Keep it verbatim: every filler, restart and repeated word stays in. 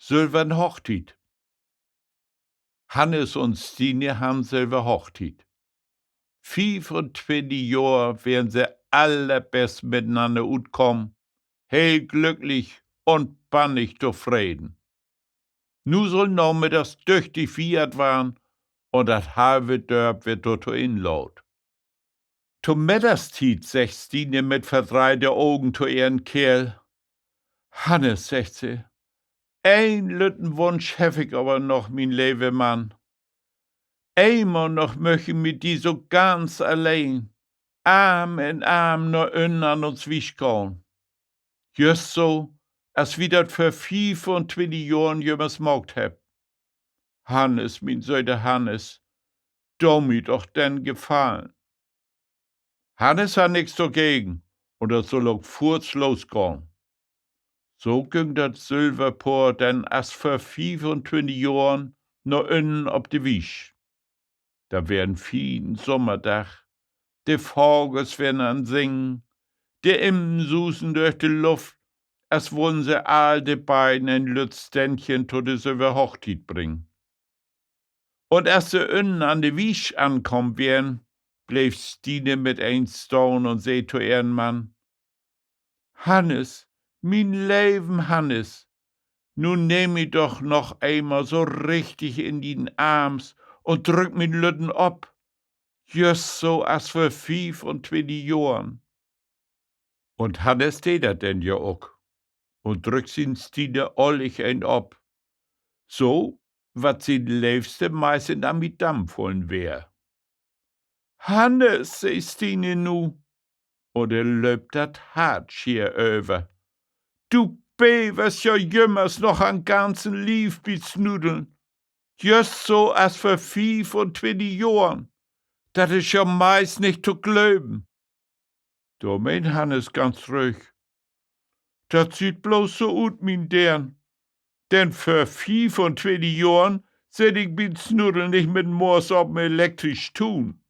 Sülvern Hochtiet. Hannes un Stine harrn Sülvern Hochtiet. Fiefuntwintig Johr weren se allerbest mitenanner utkamen, heel glücklich un bannig tofreden. Nu sull namiddags düchtig fiert warrn un dat halve Dörp weer dorto inlaadt. To Middagstiet seggt Stine mit verdreihte Ogen to ehren Keerl: Hannes, seggt se, een lütten Wunsch heff ik aver noch, mien leve Mann. Eenmal noch möch ik mit di so ganz alleen, Arm in Arm, na ünnen an uns Wisch gahn. Jüst so, as wi dat vör fiefuntwintig Johren jümmers maakt hebbt. Hannes, mien söte Hannes, do mi doch den Gefallen. Hannes harr nix dorgegen, un dat sull ok foorts losgahn. So güng dat Sülverpoor denn as vör fiefuntwintig Johren na ünnen op de Wisch. Dat weer en fienen Sommerdag. De Vagels weren an Singen, de Immen susen dörch de Luft, as wullen se all de beiden en lütt Stännchen to de Sülverhochtiet bringen. Un as se ünnen an de Wisch ankamen weren, bleev Stine mit eens stahn un sä to ehren Mann: Hannes, mien leven Hannes, nu nehm mi doch noch eenmal so richtig in dien Arms un drück mien Lütten op, jüst so as vör fiefuntwintig Johren. Un Hannes dee dat denn ja ok un drück sien Stine ollig een op, so wat sien Leevste meist in Amidam fullen weer. Hannes, sä Stine nu, un ehr löppt dat Hart schier över, du beverst ja jümmers noch an'n ganzen Lief bi't Snuddeln, jüst so as vör fiefuntwintig Johren. Dat is ja meist nich to glöven. Dor meen Hannes ganz ruhig: Dat süht bloots so ut, mien Deern, denn vör fiefuntwintig Johren sitt ik bi't Snuddeln nich mit Moors op'n elektrischen Tuun.